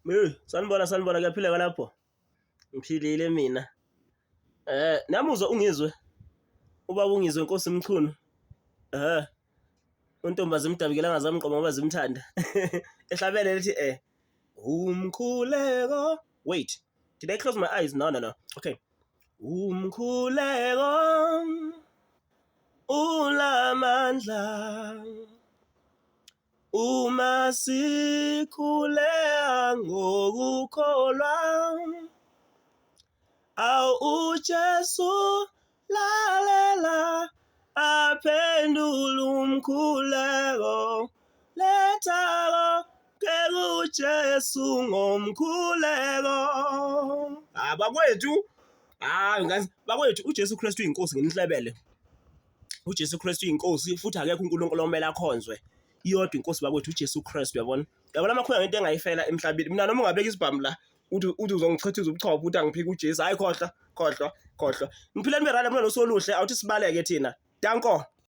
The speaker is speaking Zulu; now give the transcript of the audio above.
Hey, sanibona sanibona kuyaphileka lapho. Ngiphilile mina. Namuzwa ungizwe. Ubaba ungizwe Nkosi Mchunu. Eh. Untombaze imdabukela ngazamqoma ngoba zimthanda. Ehlabele lithi umkhuleko. Wait. Did I close my eyes? No, no, no. Okay. Umkhuleko ulamandla. Uma sikhuleka ngokukholwa, awu uJesu lalela aphendula umkhuleko letha konke kuJesu ngomkhuleko. Ah bakwethu, hayi ngazi bakwethu uJesu Kristu uyinkosi nginihlebele. uJesu Kristu uyinkosi futhi akekho uNkulunkulu omele akhonzwe. Iyodwa inkosi bakwethu uJesu Kristu uyabona. Yabona amakhulu ngento engayifela emhlabeni. Mina noma ungabeka isibhamu la uthi uthi uzongichithiza ubuchopho uthi angiphike uJesu. Hayi khohlwa, khohlwa, khohlwa. Ngiphila nibe right mina nosoluhle awuthi sibaleke thina. Danko.